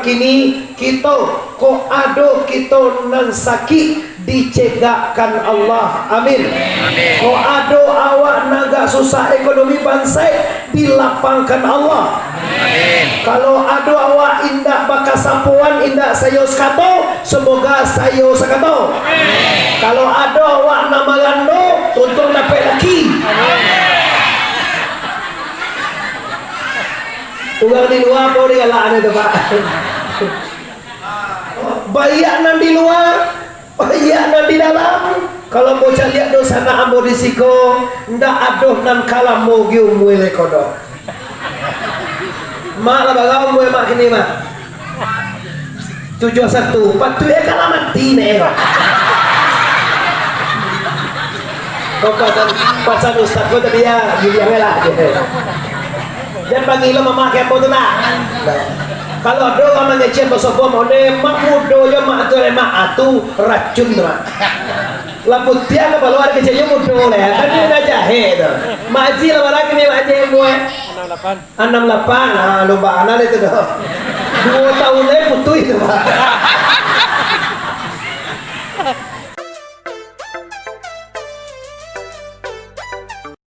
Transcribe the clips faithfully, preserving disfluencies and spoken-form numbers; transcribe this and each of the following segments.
Kini kito, kok ado kito nan sakik, dicegakkan Allah. Amin. Amin. Kok ado awak nan agak susah ekonomi bansaik, dilapangkan Allah. Amin. Kalau ado awak indak bakasapoan, indak sayo sakato, semoga sayo sakato. Amin. Kalau ado awak nan marando, untuang dapek laki. Amin. Urang di lua ko digalak ane tu, Pak. Baiak nan di lua, baiak nan di dalam. Kalau ambo caliak dunsanak ambo di siko, ndak ado nan ka lamo gi umua lai ko doh. Mak lah bara umua mak kini, Mak? Tujuah satu, patuik e ka lah mati nyo. Kau pasan, pasan ustaz ko tadi ya, giliang lah. Jan panggil lo mamak kempo tu nak. Kalau ado urang mangecek basopo, mau ne mak mudo jo mak tu, eh, mak atu racun tu mak. Lah putiah kapalo, ado keceknyo mudo lah. Kan dia dah jahek tu. Mak Haji lah barang ni, Mak Haji, umur, eh? Anam lapan. Anam lapan, ha, lomba anak itu dah. Dua tahun lagi putus itu, Pak.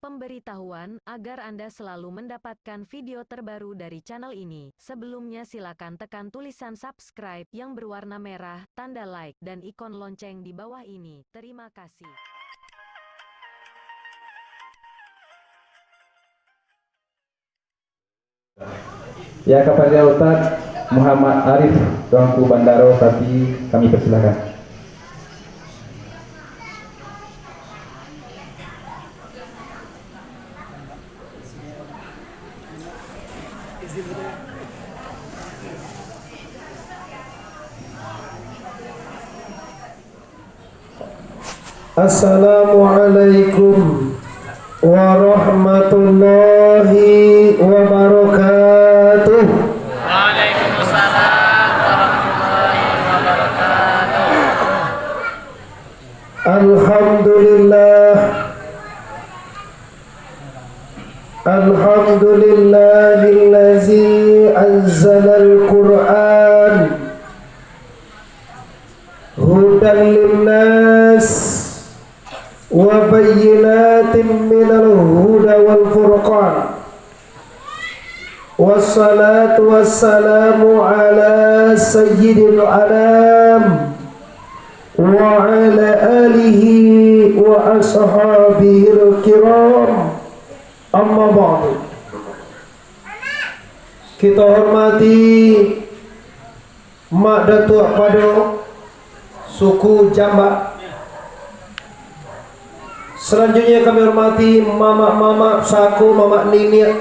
Pemberitahuan, agar Anda selalu mendapatkan video terbaru dari channel ini, sebelumnya silakan tekan tulisan subscribe yang berwarna merah, tanda like, dan ikon lonceng di bawah ini. Terima kasih. Ya, kapada Ustaz Muhammad Arif, Tuanku Bandaro, tapi kami persilakan. Assalamualaikum warahmatullahi wabarakatuh. Waalaikumsalam warahmatullahi wabarakatuh. Alhamdulillah. Alhamdulillahillazi anzalal Qur'an hudan linnas wa bayyinatin minal huda wal furqan. Wassalatu wassalamu ala sayyidil anam wa ala alihi wa ashabihil kiram. Amma ba'du. Kita hormati Mak Datuak Pado, suku Jambak. Salanjuiknyo kami hormati mamak-mamak, sako mamak niniak,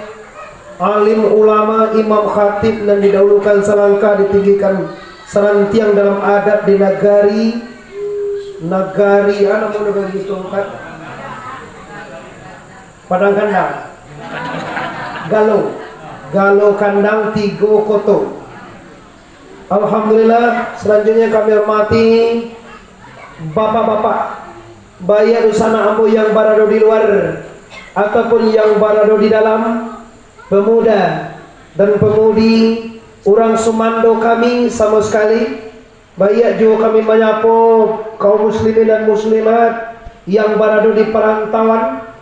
alim ulama, imam khatib nan didahulukan salangkah, ditinggikan sarantiang dalam adat di nagari, nagari, ah, namo nagari itu, Pak? Padang Kandang. Galo. Galo Kandang Tigo Koto. Alhamdulillah, salanjuiknyo kami hormati bapak-bapak, baiak dunsanak ambo yang barado di luar ataupun yang barado di dalam, pemuda dan pemudi, urang sumando kami samo sakali. Baiak juo kami manyapo kaum muslimin dan muslimat yang barado di parantauan.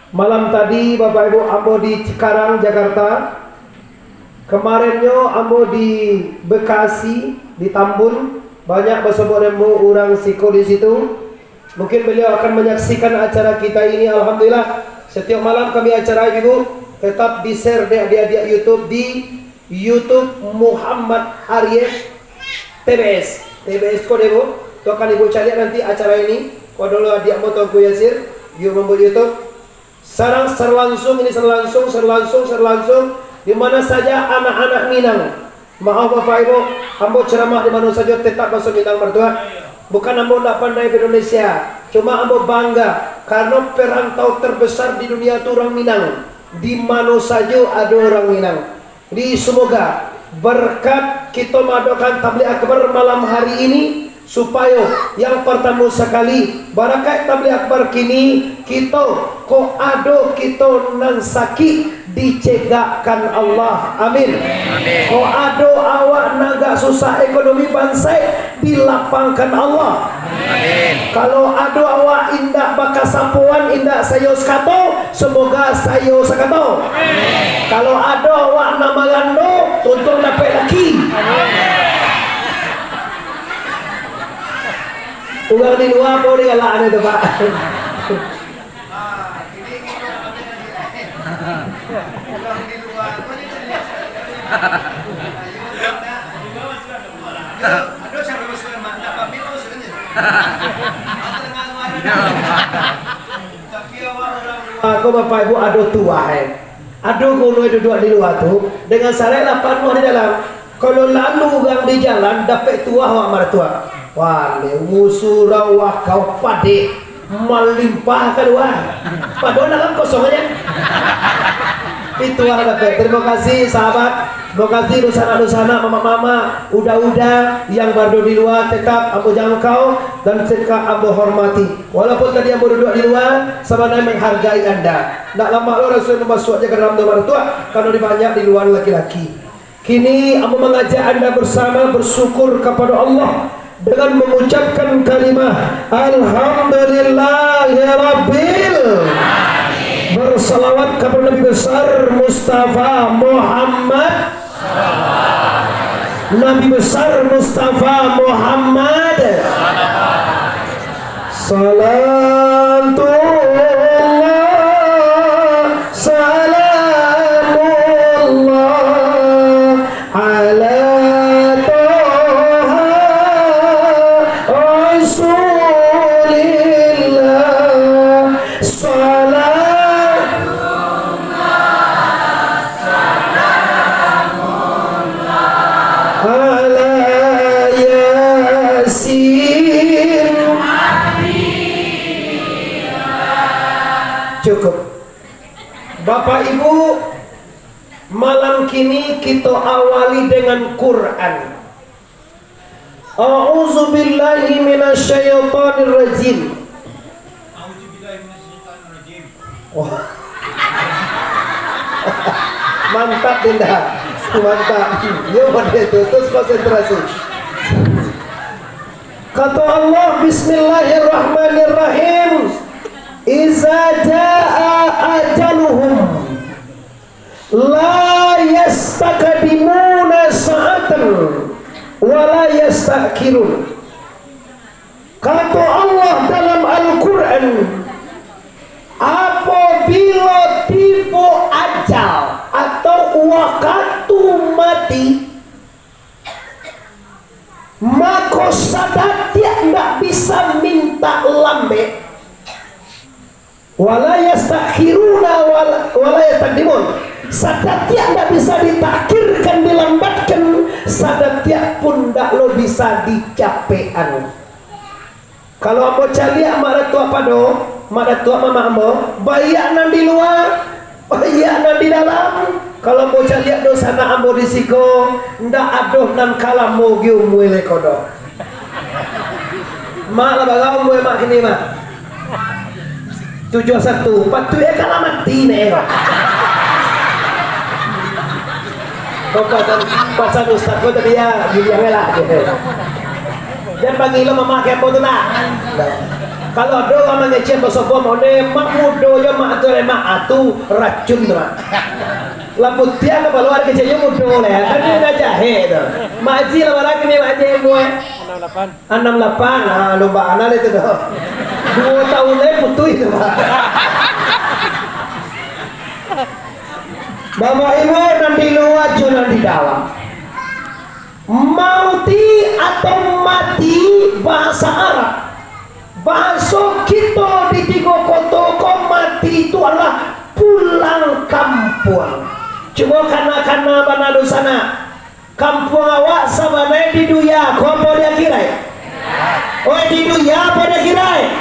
Malam tadi, Bapak Ibu, ambo di Cikarang, Jakarta. Kamarennyo ambo di Bekasi, di Tambun, banyak basobok namo urang siko di situ. Mungkin beliau akan manyaksikan acara kita ini. Alhamdulillah, satiok malam kami acara, Ibu, tetap di-share dek adiak-adiak YouTube di YouTube Muhammad Arif T B S. T B S ko dek, Bu, tu akan Ibu caliak nanti acara ini. Ko dulu adiak mo Tuanku Yasir, yo mambuek YouTube. Sarang, secara langsung, ini secara langsung, secara langsung, secara langsung, di mana saja anak-anak Minang. Maaf, Bapak Ibu, ambo ceramah di mano sajo tetap bahaso Minang, mertua. Bukan ambo ndak pandai bahasa Indonesia, cuma ambo bangga karena perantau terbesar di dunia tu urang Minang. Di mano sajo ado urang Minang. Jadi, semoga berkat kita mengadakan tabligh akbar malam hari ini, Supayo yang partamo sakali, barakaik Tabligh Akbar kini, kito, kok ado kito nan sakik, dicegakkan Allah. Amin. Amin. Kok ado awak nan agak susah ekonomi bansaik, dilapangkan Allah. Amin. Kalau ado awak indak bakasapoan, indak sayo sakato, semoga sayo sakato. Amin. Kalau ado awak nan marando, untuang dapek laki. Amin. Urang di lua apo digalaknyo tu, Pak? Mako, Bapak Ibu, ado tuah, eh. Ado gunonyo duduak di lua tu, dengan sarai lah panuah di dalam. Kalau lalu urang di jalan, dapek tuah awak maratuak. Wah, leh, musurau wakau padek, malimpah kalua. Padahal dalam kosong aja. Itulah dapek. Terima kasih, sahabat. Terima kasih, dunsanak-dunsanak, mamak-mamak, uda-uda yang barado di lua, tetap ambo jangkau dan tetap ambo hormati. Walaupun tadi ambo duduak di lua, sabananyo menghargai anda. Ndak lamak lo Rasul masuak je ka dalam tu maratuak, karano di banyak di lua laki-laki. Kini ambo mangajak anda bersama bersyukur kapado Allah dengan mengucapkan kalimah Alhamdulillahirabbil. Bersalawat kapado Nabi Besar Mustafa Muhammad. Nabi Besar Mustafa Muhammad. Salatullah, salamullah ala Toha Rasulillah. Salat ala Yasin. Cukup. Bapak Ibu, malam kini kito awali dengan Quran. A'udzubillahi minasyaitonirrajim. Oh. Mantap, Dinda. Mantap. Yo, pada itu. Terus konsentrasi. Kato Allah, Bismillahirrahmanirrahim. Iza jaa ajaluhum. La yastaqdimuna sa'atan wa la yasta'khirun. Kato Allah dalam Al-Quran, apabilo tibo ajal atau wakatu mati, mako sadatiak ndak bisa mintak lambek. Wala yastakhiruna wala, wala yastaqdimun. Sadatiak ndak bisa ditakhirkan, dilambatkan, sadatiak pun ndak lo bisa dicapekan. Kalau ambo caliak mak datuak pado, mak datuak mamak ambo, baiak nan di lua, baiak nan di dalam. Kalau ambo caliak dunsanak ambo di siko, ndak ado nan ka lamo gi umua lai ko doh. Mak lah bara umua mak kini, Mak? Tujuah satu, patuik e ka lah mati nyo. Kau pasan, pasan ustaz ko tadi ya, giliang lah. Jan pangilo mamak kempo tu nak. Kalau ado urang mangecek basobok, mau deh, mak mudo jo mak tu, deh, mak, ah, tu racun tu, Mak. Lah putiah kapalo, ari keceknyo mudo lah, kan dia dah jahek tu. Mak Haji lah bara kini, Mak Haji, umua? Anam lapan. Anam lapan, ha, lomba anak itu dah. Dua tahun lagi putus itu, Pak. Bapak Ibu, nan di lua jo nan di dalam. Mauti atau mati, bahasa Arab. Bahaso kito di Tigo Koto ko, mati itu adalah pulang kampuang. Cubo kana-kana bana dunsanak. Kampuang awak sabananyo di dunia ko apo di akhirat? Oi, di dunia apo di akhirat?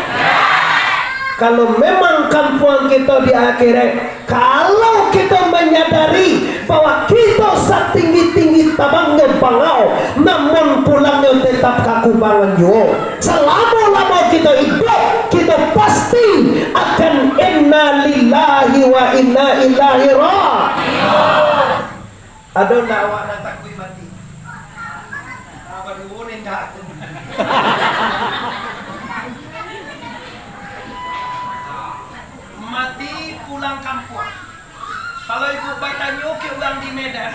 Kalau memang kampuang kito di akhirat, kalau kito manyadari bahwa kito satinggi-tinggi tabangnyo bangau, namun pulangnyo teh Tetap kakubangan juo. Salamo-lamo kito iduik, kito pasti akan inna lillahi wa inna ilaihi raji'un. Ado ndak awak nan takuik mati? Ah, baduo ni ndak. Mati pulang kampuang. Kalau ibu batanyo ka urang di Medan,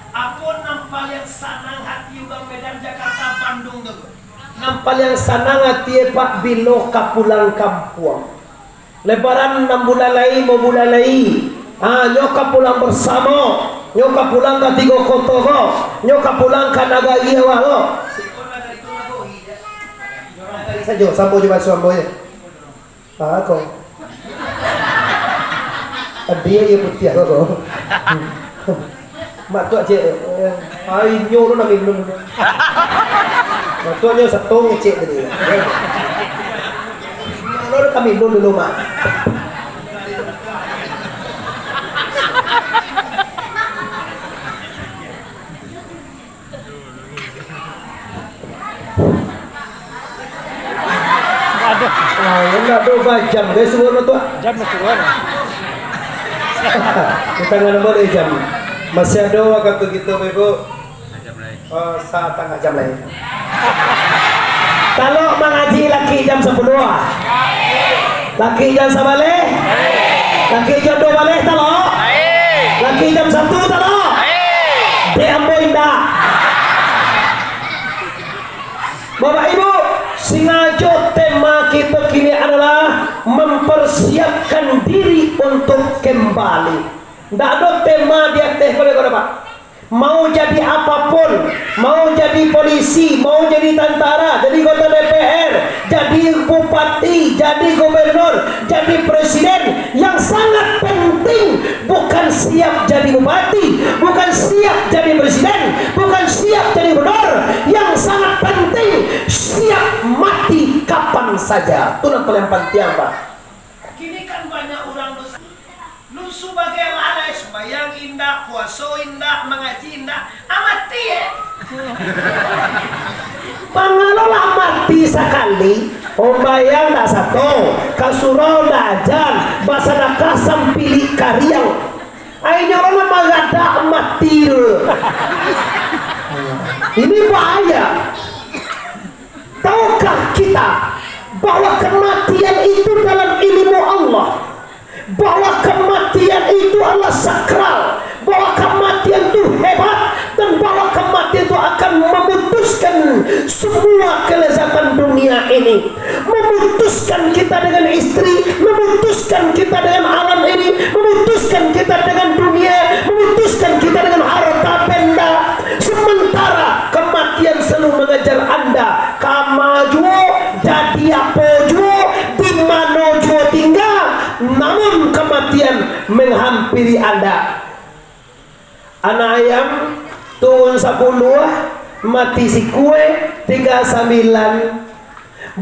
apo nan paliang sanang hati urang Medan, Jakarta, Bandung tu? Nan paliang sanang hati, Pak, bilo ka pulang kampuang. Lebaran anam bulan lai, limo bulan lai. Ha, nyo ka pulang basamo. Nyo ka pulang ka tigo koto ko. Nyo ka pulang ka nagari awak ko. Sajo, samo jo baso ambo je. Ah, ko. Adia iyo putiah ko, ko. Mak tuak cek, eh, ai nyo lo nak minum. Mak tuak nyo sato ngecek tadi. Nyo lo nak minum dulu, Mak. Aduh. Ah, indak do bajam, guys, suruh tu. Jam suruh. Kita nggak boleh jam. Masih ada waktu kita, Ibu. Oh, satangah jam lai. Talok mangaji laki jam sapuluah. Laki jam sabaleh. Laki jam duo baleh talok. Laki jam satu talok. Dek ambo indak. Bapak Ibu, singajo tema kita kini adalah mempersiapkan diri untuk kembali. Ndak ado tema di ateh ko, Pak. Mau jadi apapun, mau jadi polisi, mau jadi tantara, jadi anggota D P R, jadi bupati, jadi gubernur, jadi presiden, yang sangat penting bukan siap jadi bupati, bukan siap jadi presiden, bukan siap jadi gubernur, yang sangat penting siap mati kapan saja. Itu nan paling penting, Pak. Kini kan banyak urang dosa. Nun subagai lalai, sumbayang indak, puaso indak, mangaji indak, ah, mati, eh. Mangalo lah mati sakali, ombayang ndak sato, ka surau ndak ajan, basadakah sampilik kariang. Ai nyo lah maradak mati tu. Ini bahaya. Tahukah kita bahwa kematian itu dalam ilmu Allah, bahwa kematian itu adalah sakral, bahwa kematian itu hebat, dan bahwa kematian itu akan memutuskan semua kelezatan dunia ini, memutuskan kita dengan istri, memutuskan kita dengan alam ini, memutuskan kita dengan dunia, memutuskan kita dengan harta benda. Sementara kematian selalu mengejar Anda, kama juo, jadi apo juo, di mano juo tingga, namun kematian menghampiri Anda. Anak ayam turun sapuluah, mati sikua, tingga sambilan.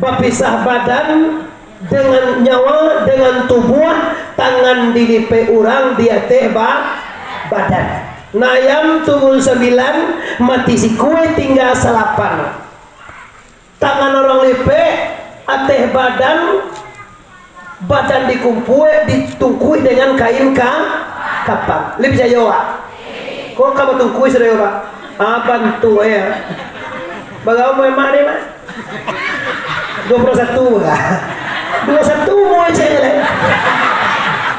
Bapisah badan dengan nyawa, dengan tubuah, tangan dilipek urang di ateh ba-, badan. Nah, ayam turun sambilan, mati sikua, tingga salapan. Tangan urang lipek, ateh badan, badan dikumpuak, ditungkuik dengan kain ka-, kapang. Lai picayo, Pak? Kok ka batungkuik sudah, Pak? Ah, bantu, eh. Bagaimana, Mak, ni, Mak? Duo puluah satu, Pak. Duo satu, mau cek, eh.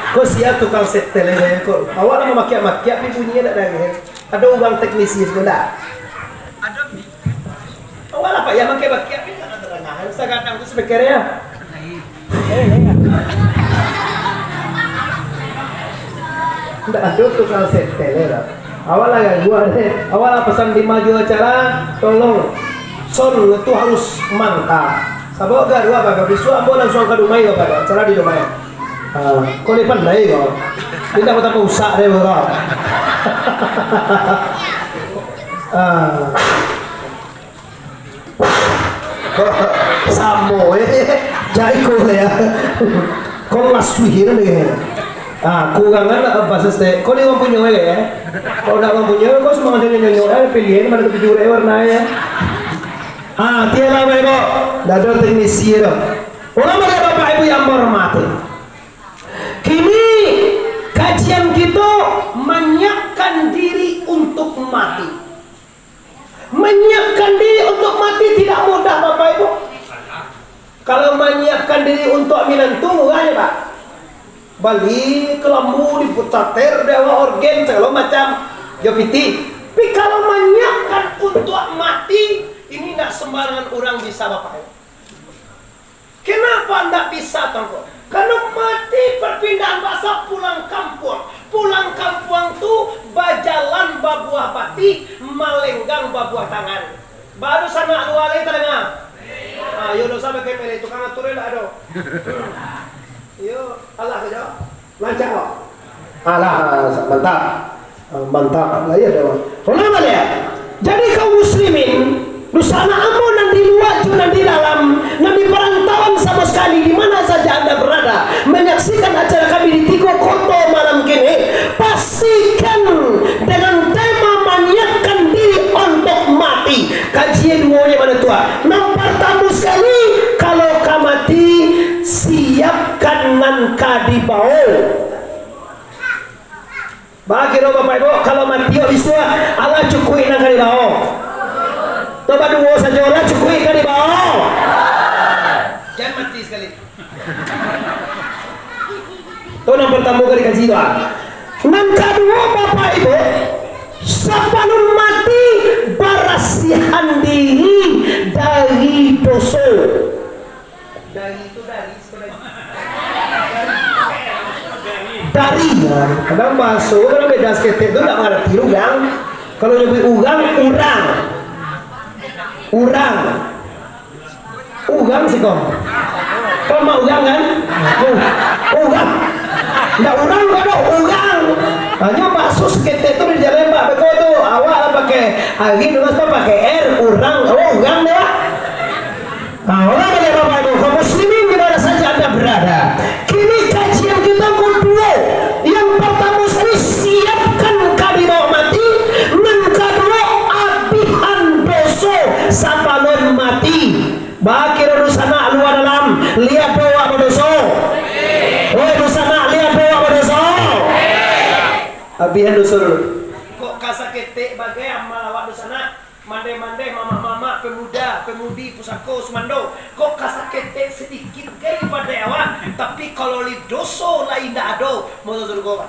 Kok sia tukang setel, eh, kok. Awak lah mamakiak-makiak, tapi bunyi tak ada, eh. Ada urang teknisi sekolah. Awak lah, Pak, yang makai bakiak ni, tak ada terang. Sagadang tu speaker ya. Ndak ado tukang setel, ya, dah. Awak lah ganggu, deh. Awak lah pesan di maju acara, tolong sound tu harus mantap. Sabab gaduah, Pak, bisuak ambo langsuang ka Dumai, Pak, acara di Dumai. Ah, kau ni pandai kau. Indak kau tambah usak deh, kau. Ah. Samo, eh. Jaiko, ya. Kau ngasuih, ya, deh. Ah, kurangan lah bahasa stek. Kau ni mampunyoi, ya. Kau ndak mampunyoi, kau semua macam nyonyo, eh, pilihan mana ketujuh, eh, warna, ya. Ah, tiyolah, Bapak Ibu. Ndak ado teknisi tu. Ulama dan Bapak Ibu yang hormati. Kini kajian kito manyiapkan diri untuk mati. Manyiapkan diri untuk mati tidak mudah, Bapak Ibu. Kalau manyiapkan diri untuk minantu, urang, Pak. Bali kelambu, diputar ter, dewa orgen, sagalo macam. Jo pitih. Tapi kalau manyiapkan untuk mati, ini ndak sembarangan urang bisa, Bapak Ibu. Kenapa ndak bisa, Tuangku? Karena mati perpindahan bahasa pulang kampuang. Pulang kampuang tu bajalan babuah batih, malenggang babuah tangan. Baru sanak lua lai tadanga. Ah, yo doso bakeh mele tukang atur ndak ado. Yo, alah sajo. Lancar kok. Alah, mantap. Ah, mantap. Lah, iyo, dah. Ulang baliak. Jadi, kaum muslimin, dunsanak ambo nan di lua jo nan di dalam, nan di parantauan samo sakali, di mana saja Anda berada, menyaksikan acara kami di Tigo Koto malam kini, pastikan dengan tema manyiapkan diri untuk mati. Kaji duonyo mano tu, ah? Nan partamo sakali, kalau ka mati, siapkan nan ka dibao. Bakiro Bapak Ibu, kalau mati awak bisuak, alah cukuik nan ka dibao. Tu baduo sajo, alah cukuik ka dibao. Jan mati sakali. Tu nan partamo ka dikaji tu, ah. Nan kaduo, Bapak Ibu, sabalun mati, barasiahan diri dari doso. Dari tu dari sabananyo. Dari, ya. Kadang bahaso, kadang beda saketek tu, ndak mangarati urang. Kalau nyabuik urang, urang. Urang. Urang siko. Kau mak urang kan? Aku. Urang. Ndak urang kau doh, urang. Hanyo bahaso saketek tu di jalan Pak Beko tu. Awak lah pakai hari tu, pakai R, urang. Oh, urang deh, Pak. Nah, ulang baliak Bapak Ibu, kaum muslimin di mana saja Anda berada. Kini kajian kito kaduo. Yang partamo sakali, siapkan ka dibao mati. Nan kaduo, abihan doso sabalun mati. Bakiro dunsanak lua dalam, liek awak badoso. Oi, dunsanak, liek awak badoso. Abihan doso dulu. Kok ka saketek bagai amal awak dunsanak? Mandeh-mandeh, mamak-mamak, pemuda, pemudi, pusako, sumando. Kok ka saketek sadikit gai ibadah awak, tapi kalau lai doso lai indak ado, masuak surgo, Pak.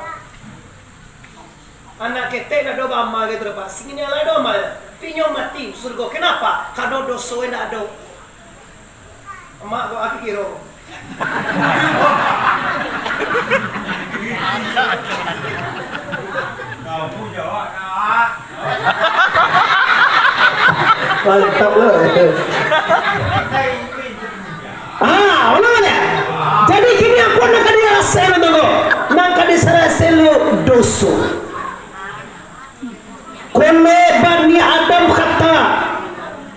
Anak ketek ndak ado baamal gitu, Pak. Singin yang lai ado amal. Tapi nyo mati, surgo. Kenapa? Karena doso indak ado. Mak kok aku kiro. Kamu jawab nak. Mantap lah. Ah, ulang baliak. Jadi kini apo nan ka dirasai lo tu? Nan ka dirasai lo doso. Kullu bani Adam khata,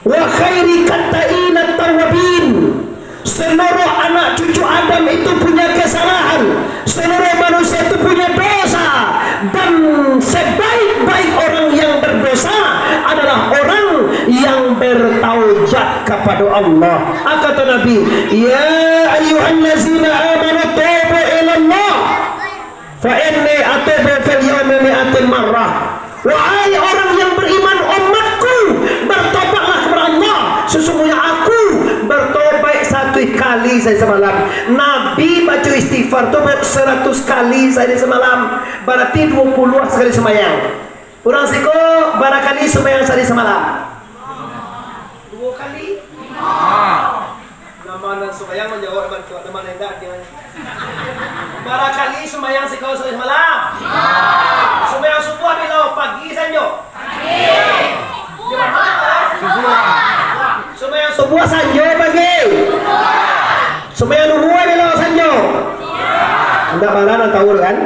wa khairi khata'ina tawabin. Seluruh anak cucu Adam itu punya kesalahan. Seluruh manusia itu punya dosa. Dan sebaik-baik orang yang berdosa adalah orang yang bertaubat kepada Allah. Apa kata Nabi? Ya ayyuhallazina amanu tubu ilallah. Fa inni atubu fil yaumi mi'atin marrah. Wahai orang yang beriman, umatku, bertobatlah kepada Allah. Sesungguhnya aku bertobat satu kali sehari semalam. Nabi baca istighfar tu seratus kali sehari semalam. Berarti dua puluh sekali sembahyang. Urang siko bara kali sumbayang sahari samalam? Duo kali? Nama nan sumbayang manjawab bantuak, nama nan indak, artinyo. Bara kali sumbayang siko sahari samalam? Sumbayang subuah bilo? Pagi sanjo? Pagi. Sumbayang subuah sanjo pagi? Sumbayang duhua bilo sanjo? Indak bara nan tahu tu kan?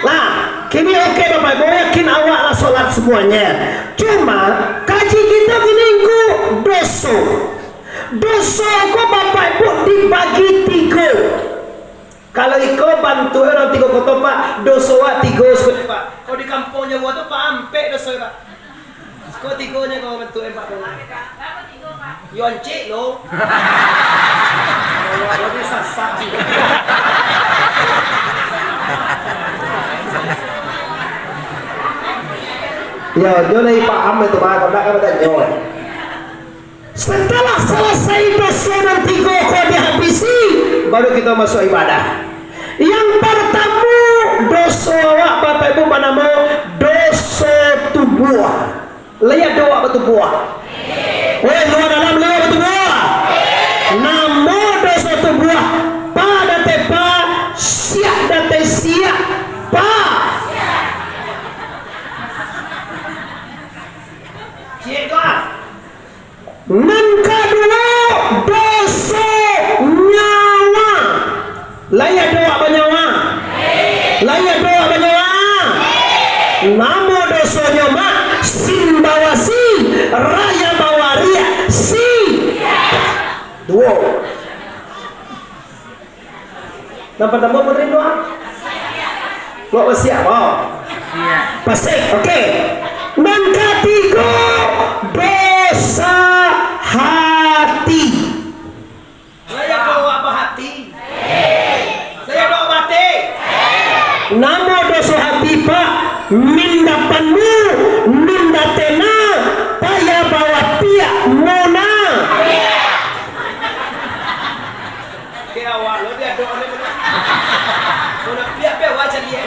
Nah, kini oke Bapak Ibu, yakin awak lah solat semuanya. Cuma, kaji kito kini ko doso. Doso ko Bapak Ibu dibagi tigo. Kalau iko bantuak urang Tigo Koto, Pak, doso awak tigo sudah, Pak. Kalau di kampuang Jawa tu, Pak, ampek doso, Pak. Ko tigonyo ko bantuak, Pak. Yo ancik lo. Awak lo disasak. Yo, nyo lai paham itu, Pak. Kau nak apa tanyo? Setelah selesai doso nan tigo ko dihabisi, baru kita masuk ibadah. Yang pertama, doso awak, Bapak Ibu, banamo doso tubuah. Lai ado awak batubuah? Weh, luar dalam, lai batubuah? Namo doso tubuah, pa date pa, siak date siak, pa. Ciek tu ah. Nan kaduo, doso nyawa. Lai ado awak banyawa? Lai ado awak banyawa? Namo dosonyo, Mak? Simbawasi, raya bawariak, si. Duo. Nan partamo, Putri, doa. Kok basiak, oh. Pasik, oke. Nan katigo, dosa hati. Lai ado awak bahati? Lai ado awak bahati? Namo doso hati, Pak? Minda panu, minda tena, payah bawa piak muna. Oke, awak lo diadok oleh muna. Muna piak pe awak cari, eh.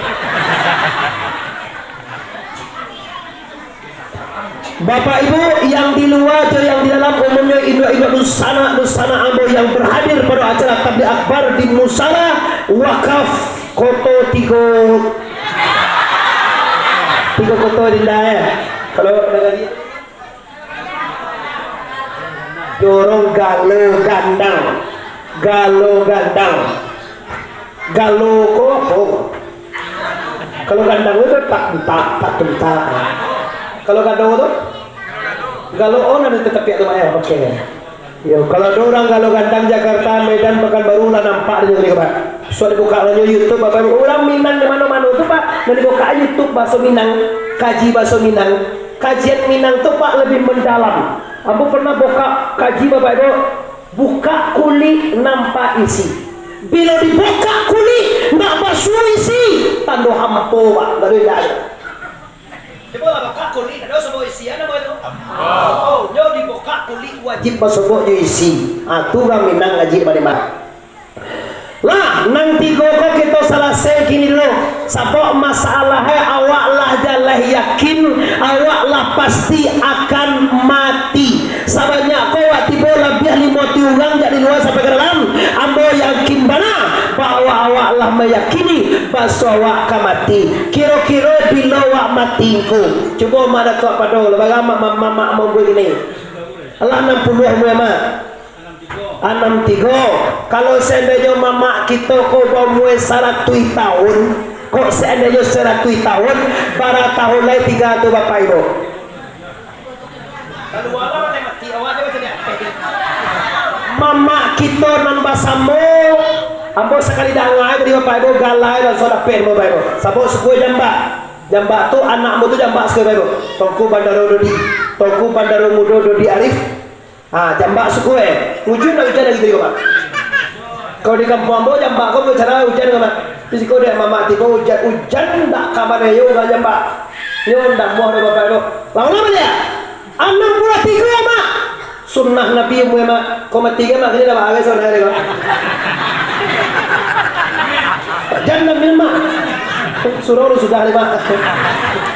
Bapak Ibu yang di lua jo yang di dalam, umumnyo induak-induak dunsanak-dunsanak ambo yang berhadir pada acara tabligh akbar di Musala Wakaf Koto Tigo, Tigo Koto Dinda, eh. Kalau negari Jorong galo gandang. Galo gandang. Galo ko apo? Kalau gandang tu tak bentak, tak bentak. Kalau galo tu? Galo, oh, nan di tatapiak tu, Mak, yo? Oke. Yo, kalau ado urang galo gandang Jakarta, Medan, Pekanbaru, lah nampak di negeri, Pak. Sudah dibuka lah nyo YouTube, Bapak Ibu. Urang Minang di mano-mano tu, Pak, nan dibuka YouTube bahaso Minang, kaji bahaso Minang. Kajian Minang tu, Pak, lebih mendalam. Ambo pernah buka kaji, Bapak Ibu, buka kulik nampak isi. Bilo dibukak kulik, ndak basuo isi, tando hampo, Pak, ndak ado indak. Cubolah bukak kulik, ndak ado sabok isi, ado namo itu? Hampo. Oh, nyo dibukak kulik wajib basobok jo isi. Ah, tu urang Minang kaji di Palembang. Lah, nan tigo ko kito salasai kini dulu. Sabab masalah e, awak lah jaleh yakin, awak lah pasti akan mati. Sabanyak ko awak tibo labiah limo ti urang jak di lua sampai ka dalam. Ambo yakin bana bahwa awak lah meyakini baso awak ka mati. Kiro-kiro bilo awak mati ko? Cubo Mak Datuak Pado, lah bara mamak-mamak monggo kini. Alah anam puluah umua, Mak. Anam tigo. Kalau seandainyo mamak kito ko baumua saratuih taun, kok seandainyo saratuih taun, bara taun lai tigo tu, Bapak Ibu? Mamak kito nan basamo, ambo sakali danga tadi, Bapak Ibu, galai langsuang dapek, Bapak Ibu. Sabab suku Jambak. Jambak tu anak ambo tu Jambak suku, Bapak Ibu. Tuanku Bandaro Dodi, Tuanku Bandaro Mudo Dodi Arif. Ha, Jambak suku e. Ujan ndak ujan lagi tadi ko, Pak? Kalau di kampuang ambo, Jambak ko bicara ujan ko, Pak. Di siko dek mamak tibo ujan, ujan ndak ka mano yo urang Jambak. Yo ndak muah doh, Bapak, doh. Lah, ulama dia? Anam puluah tigo, Mak. Sunnah Nabi umua, Mak. Ko mati kan, Mak, kini lah, Mak, agak sunnah ni, Mak. Jan lah, Mak. Surau sudah ni, Mak.